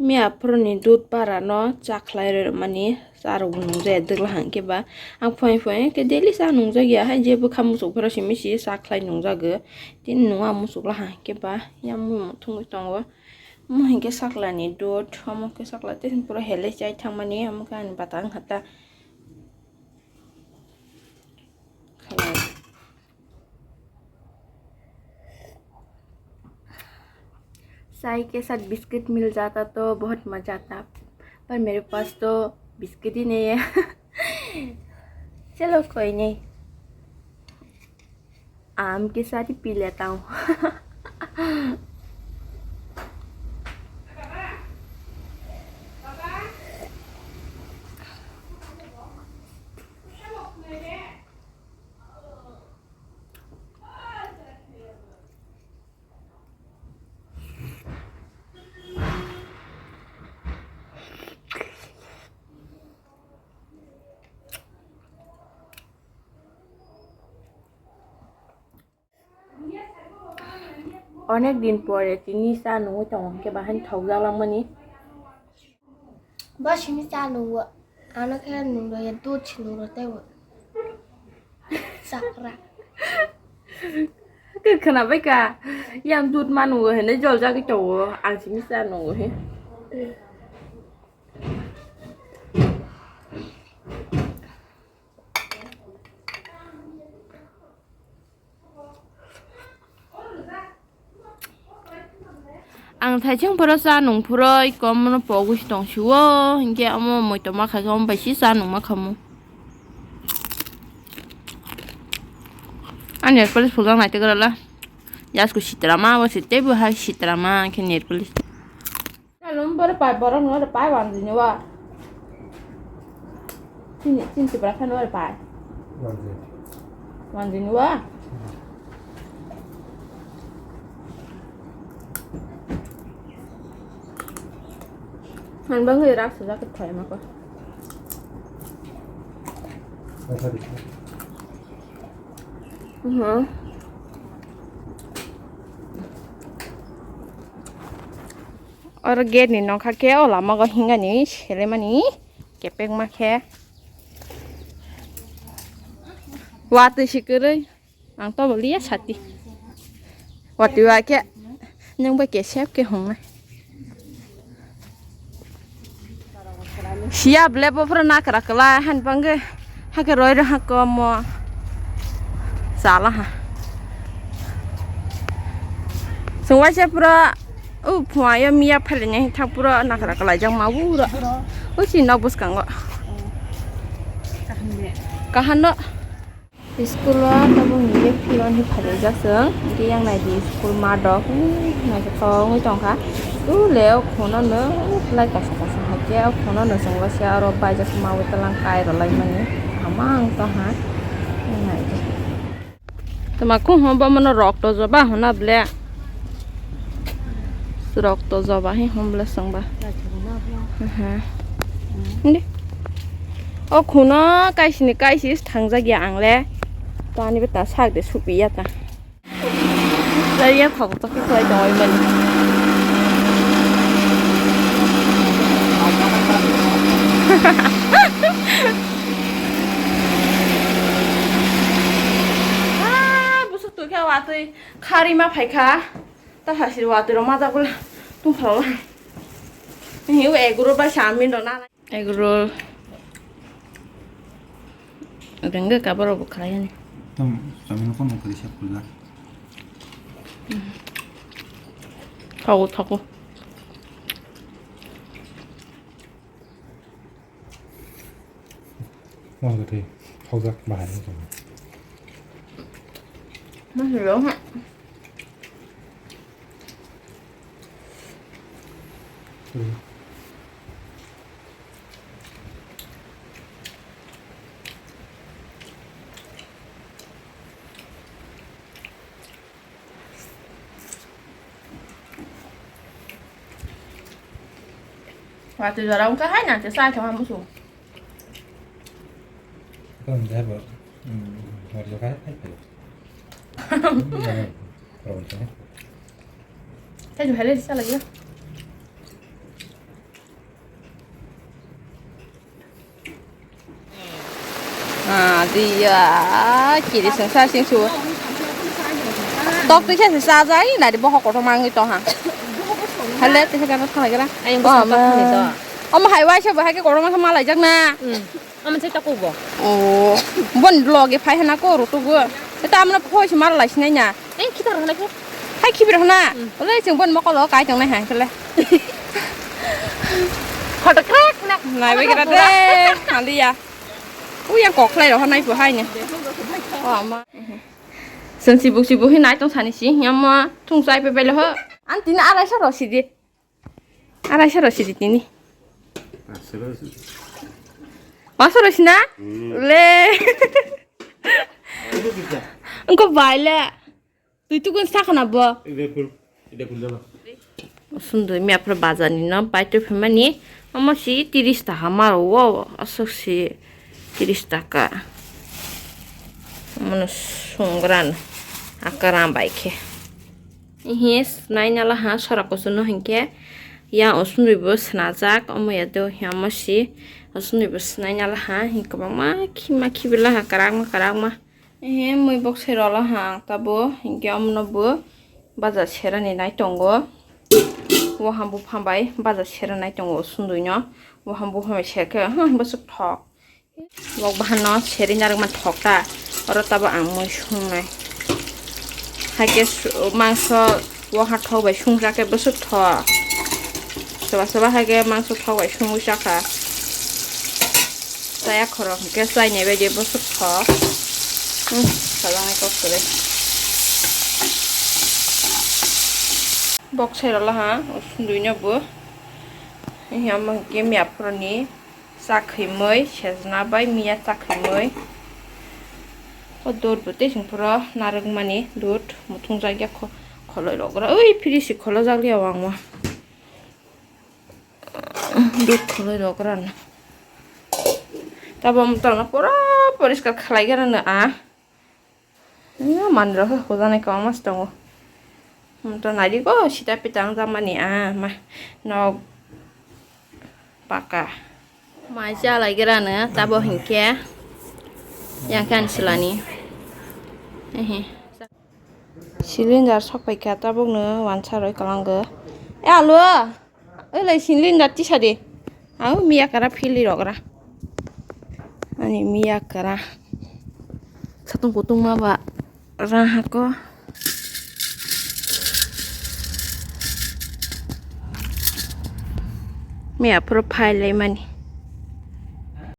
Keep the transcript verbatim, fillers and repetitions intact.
Miya phuruni dud bara no cha khlai rw mani cha rw bo nung jaya dwgla hang khe ba. Ang phai phai khe daily cha nung jak ya hai je bwkha muchuk phuru simi si cha khlai nung jagw. Tini nung ang muchuk la hang khe ba yang mui muthungwi tongo. Omo hinkhe sakla ni dud, omo khe sakla tei pura hele chai thang mani, omo khe ani bata wng kha ta. चाय के साथ बिस्किट मिल जाता तो बहुत मजा आता, पर मेरे पास तो बिस्किट ही नहीं है। चलो कोई नहीं, आम के साथ ही पी लेता हूँ। Onek din pore tini cha nungwi tongo, hwnkhe bahai thokjak langmani. Bo simi cha nungo, ano khe nung rw ya, dud se nung rw tei bo. Chakra. Khe khwnabai kha, yang dud ma nungo hinwi joljagwi tongo, ang simi cha nungo he. Ang thaising phoro cha nung phoro iko omono pogwi si tong si o, hinkhe omo moito ma kha khe omo bai si cha nung ma kha mu. Ani nail polish phulkang nai te kwrwla. Yasku sitra ma, bo se teibo hai sitra ma khe nail polish. Alum bor pai, borok no pai, wanjini wa. Chini, chini Tripura khan wa pai. Wanjini. Wanjini wa. Han bang rak sujak thai ma ko. Mhm. Oro gate ni nokha khe o lama o hingani selemani kepekma khe. Watwi se kwrwi ang tobo liya sati. Watwi wa khe nwng bai kesep khe hwngnai. Siya ble bo phuru nakra kwlai han bangwi hakhe roi rw ha komo chala ha. Chwng waisa phuru o phunga yo miya phailainai thang phuru nakra kwlaijak ma uro. O si nok bwskango. Kaham no. School o tabuk ni bag philon hi phaijak chwng, hwnkhe yang nai di school mat rok, hmm, naithothok wngwi tongkha. Tule o khono no lai kaisa kaisa hai khe o khono no chwng waisa aro baijak ma wi twlang kai rw lai mani, kaham ang tongha. Yang nai di. Tama kung hwn bo mono rok tojo ba hwn na ble. Rok tojo ba hi hwn ble chwng ba. Aha. Indi. O khuno kaisini kaisi thangjak ya ang le. To ani beta sak de supi ya ta. Jai ya khok to ki khwlai tong oi mani. Ah, busuk tu khe watwi khari ma phai kha. Ta hasir watwi rok majak bwla tungphla. Ni o egg roll bai chowmin rok na. Egg roll. Rengga kabar rok khlai ani. Tam chowmin ko nung kri sep pula. Thago thago. Ang kati thokjak bahai ni tong. Masih lo ha. Watwi jora wngkha hai nang khe chai thangma musu. Tei jwng hai le chalai ya. Ah, dia, kiri sengsa sengsu. Tok twi khe se chajai, nari bohok kotor mangwi tong ha. Hale, tisa gana thalai gra. Ayang bwsang tong thani to. Omo hai waisa bo hai khe kotor masa malai jak na. Hmm. Omo chai takugo. Oh, bon loge phai hana ko rutugo. Eta amna phoi se mara lai sinai na. Ei, khitar hana khe. Hai khibir hana. Hmm. Ole chwng bon mokolo kai tongnai hai khle. Khoto krak na. Nai bai gra de. Haliya. Uya kok khlai rok nai bo hai ni. Oh, ama. Sen sibuk sibuk hi nai tong sani si. Yamma thung chai pe bele ho. An tin arai sa ro si di. Arai sa ro si di tini. Asero si. Masa ro si na? Hmm. Le. Itu kita. Engko bai le. Twi tukun sakha na bo. Ide phul, ide phul jaba. Sundui mi aphra bazar ni no bai twi phaimani. Omo si tiris taka maro wo, aswk si tiris taka. Omono songran akara bai khe. Ihi naina la ha sora kusu no hinkhe ya o sundui bo snajak, omo ya do hiya omo si o sundui bo snaina la ha hin kwbangma khima khibila ha kwrakma kwrakma. Ehe, mui bok sai rwla ha ang tabo, hinkhe omono bo baja serani nai tongo. Waham buphang bai baja sera nai tongo sundui no. Waham buphang bai serkhe, hmm, bwswk thok. Bok bahan no seri narwkma thok ta. Oro tabo ang mui sungnai. Haikhe su-, mangso Waham thok bai sungjakhe bwswk thok. Soba soba haikhe mangso thok bai sungwi chakha. Chaya khorok hinkhe chainai bai de bwswk thok. Hmm, sajaknai kok kwrwi. Bok sai rwla ha, o sundui no bo. Hiya omo hinkhe miya phuruni. Chakhwi mui, sejna bai miya chakhwi mui. O dot bo tei sing phuro narwkmani dot muthung jak ya kho-, kholoi rok gra. Ui, phiri si kholo jak liya wangma. Dot kholoi rok gra na. Tabo motor no pura poriskar khlai gra na a. Manwi rok khe hujaknai kwbangma se tongo. Hum, to nai di go, sita pita wng jakmani, ah, ma, nok paka. Mai cha lai gra no, tabo hinkhe yang khe ani silani. Ehe. Cylinder sok pai kha, tabuk no wansa roi kwlango. E, alo! Oi lai cylinder tisa di. Au miya kara phili rok ra. Ani miya kara. Satung kutung ma ba ra hako. Miya phuru phai lai mani.